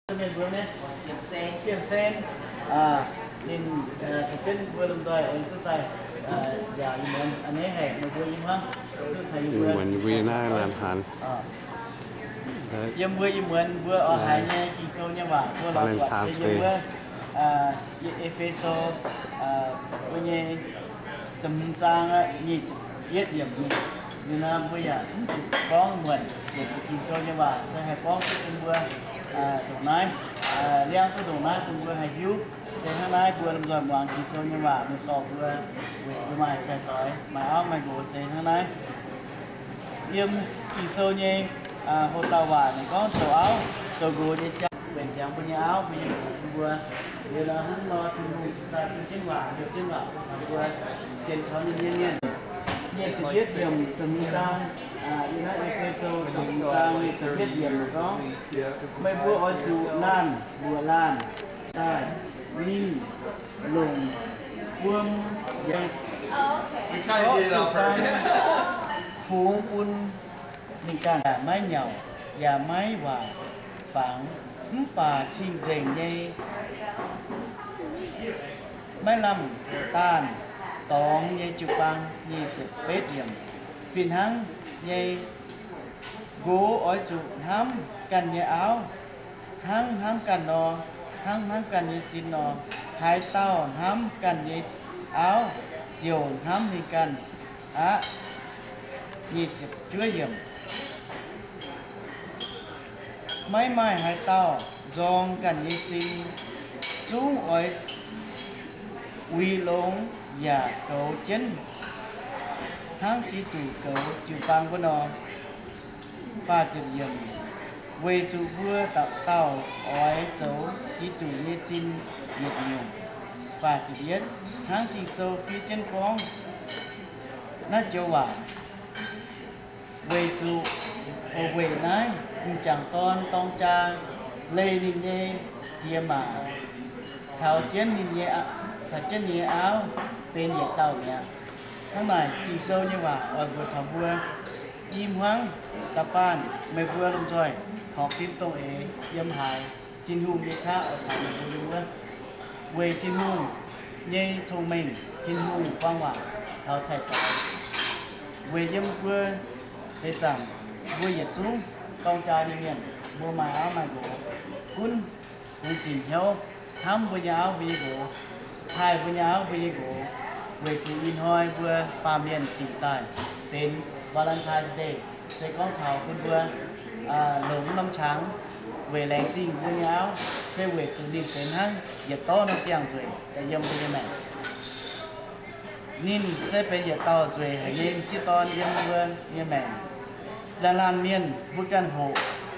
Mienh mbuo nyei, Siem Sen, ninh caux jienv mbuo lomh nzoih aengx duqv daaih yaac ih muonz a'hneiv haic, meih mbuo i hmuangv duqv caux yie mbuo, yie mbuo naaiv laanh haanz. Yiem mbuo ih muonz mbuo oix haiz nyei Ging-Sou nyei waac mbuo lorz buatc se yiem wuov E^fe^so mbuo nyei da'hmz zaang nyic ziepc yietv yiemc. Liuz nor mbuo yaac mv zuqc gorngv muonc, yietc zuqc Ging-Sou nyei waac se haih gorngv duqv bun mbuo ndongc naaiv, liangv duqv ndongc naaiv bun mbuo haih hiuv. Se hnangv naaiv mbuo lomh nzoih muangx Ging-Sou nyei waac, ninh dorh mbuo weic mbuo maaih cai-doix, maaih auv maaih nqox se hnangv naaiv. Yiem Ging-Sou nyei hoc dauh waac ninh gorngv zoux auv zoux nqox nyei jauv, mbenc ziangx mbuo nyei auv mbuo nyei nqox bun mbuo. Liuz nor hnangv nor Tin-Hungh cingx daaih bun jienv waac, heuc jienv waac bun taux mbuo sienx kaux ninh nyei mienh. Nyic ziepc yietv yiemc da'hmz zaang, yiem naaiv E^fe^so da'hmz zaang nyic ziepc yietv yiemc ninh gorngv, meih mbuo oix zuqc laanh mbuoqc laanh daaih, ninh longc wuom yaac zorqv jiu-baang fungx bun ninh ganh, yaac maiv nyauc, yaac maiv waac fangx, mv baac cing-nzengc nyei maiv lamh daanh dorngx nyei jiu-baang. Nyic ziepc betv yiemc, fih hnangv nyei, nqox oix zuqc hnamv ganh nyei auv hnangv hnamv ganh nor, hnangv hnamv ganh nyei sin nor. Haaix dauh hnamv ganh nyei auv ziouc hnamv ninh ganh aqv. Nyic ziepc juov yiemc, maiv maaih haaix dauh nzorng ganh nyei sin, zungv oix uix longx yaac goux jienv hnangv Giduc goux jiu-baang wuov nor. Faah ziepc yiemc, weic zuqc mbuo dauh dauh oix zoux Giduc nyei sin yietc nyungc. Faah ziepc yietv, hnangv Ging-Sou fiev jienv gorngv naaiv joux waac, weic zuqc, weic naaiv m'jangc dorn dorng jaa leih ninh nyei diex maac caux jienv ninh nyei, caux jienv ninh nyei auv benx yietc dauh mi'aqv. Hnangv naaic Ging-Sou nyei waac oix mbuox taux mbuo, i hmuangv da'faanh meih mbuo lomh nzoih horpc fim dongh eix yiem haaix, Tin-Hungh nyei qaqv oix caux meih mbuo yiem wuov. Weic Tin-Hungh nyei cong-mengh, Tin-Hungh buang waac taux cai-doix. Weic yiem mbuo seix zaangc, mbuo yietc zungv dorng jaa nyei mienh, mbuo maaih auv maaih nqox, gunv bungx dinc hnyouv hnamv mbuo nyei auv mbuo nyei nqox, haih mbuo nyei auv mbuo nyei nqox. Weic zuqc ih hnoi mbuo baamh mienh dingc daaih benx Valentine's Day, se gorngv taux bun mbuo longc norm qangx weic laengz zingh mbuo nyei auv, se weic zuqc ninh benx hnangv yietc dorv norm biangh nzueic daaih yiem mbuo nyei maengc. Ninh se benx yietc dauh nzueic haic nyei m'sieqv dorn yiem mbuo nyei maengc. Laanh laanh mienh mbuo ganh hoqc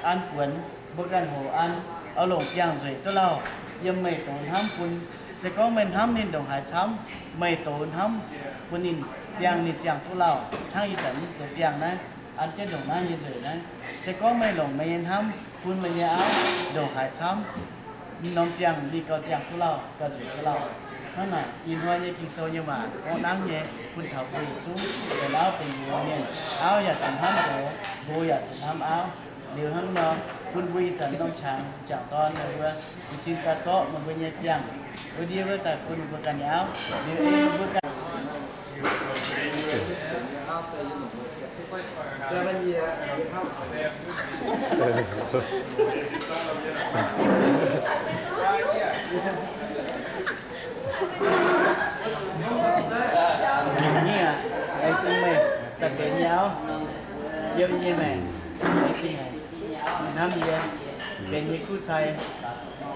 an buonx, mbuo ganh hoqc an oix longc biangh nzueic duqv lauh yiem meih douz hnamv bun. Se gorngv meih hnamv ninh ndongc haaix camv, meih douz hnamv bun ninh, biangh ninh ziangh duqv lauh hnangv ih zanc mv deix biangh naaiv, an jienv ndongc naaiv nyei nzueic naaiv. Se gorngv meih longc meih nyei hnamv bun meih nyei auv ndongc haaix camv, norm biangh ninh gauh ziangh duqv lauh, gauh nzueic duqv lauh. Hnangv naaic, ih hnoi nyei Ging-Sou nyei waac gorngv nangv nyei bun taux mbuo yietc zungv benx auv benx nqox mienh. Auv yaac zuqc hnamv nqox, nqox yaac zuqc hnamv auv. Liuz hnangv nor, bun mbuo ih zanc norm qangx m'jangc dorn meih mbuo jiez sin daaih zorqv meih mbuo nyei biangh wuov ndiev wuov daaih bun mbuo ganh nyei auv. Liuz ei mbuo ganh Laengz zingh meih daaih benx nyei auv yiem yie nyei maengc. Laengz zingh haic. Hnamv yie, benx yie kuv cai,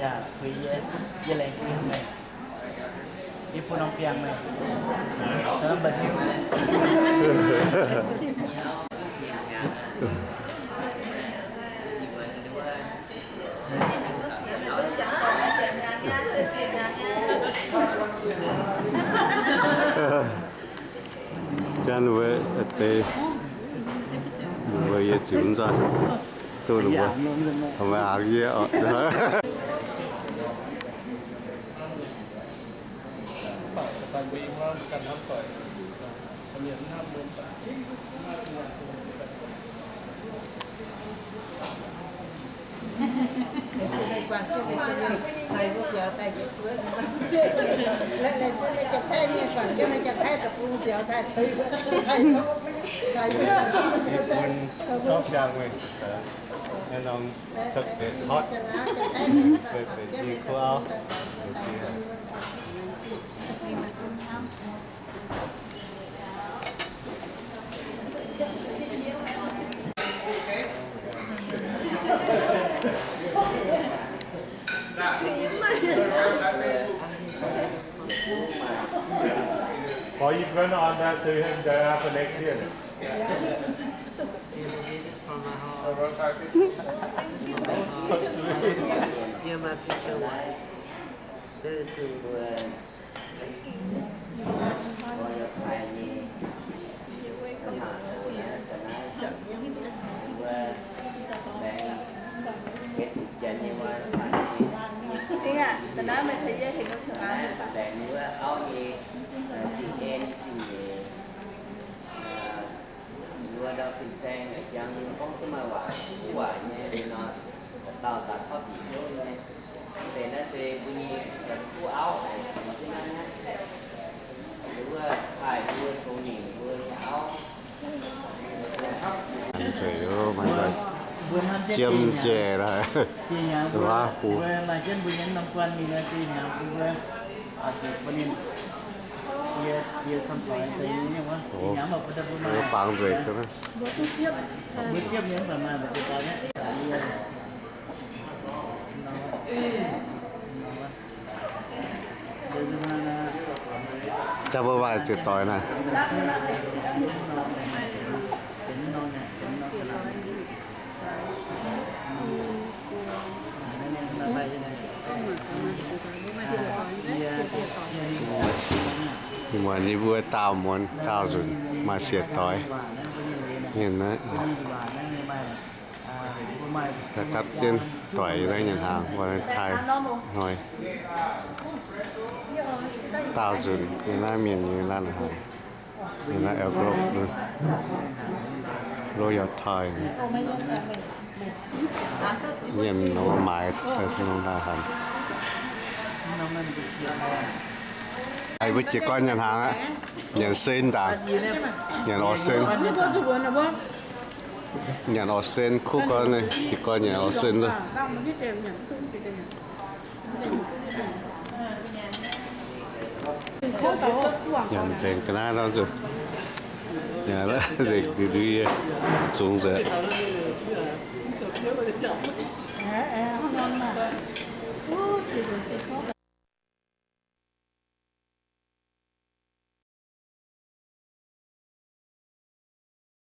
yaac puix yie. Yie laengz zingh meih. Yie bun norm biangh meih. Caux norm mba'ziex. Janx wuov deix, wuov yie ziux nzangc, duqv wuov, meih aqc yie oc. Or you gonna on that to him there after next year? You're my future wife. Very soon we'll Nzueic, mbuo jiem njaih laaix, waav hu. Mbuo baangc nzueic ga'naaiv. Jaa mbuo maaih ziex doic naaiv. Muonz yie mbuo daauh muonz daauh nzunc maaih siec doic. Mienh naaiv da'gapv jienv doic yiem naaiv nyanc hnaangx, wuov naaiv taaih hnoi. Daauh nzunc yiem naaiv mienh nyei laanh hnaangx, yiem naaiv Elk Grove, Royal Thai. Mienh nor maaiz daaih nor laanh hnaangx. Mbuo jiez gorn nyanc hnaangx aqv. Nyanc sen ndaangc. Nyanc orv sen. Nyanc orv sen, kuv gorn, jiez gorn nyanc orv sen loh. Nyanc nzengc ga'naaiv nor nzunc. Nyanc nzengc ndui ndui, zungx nzengc.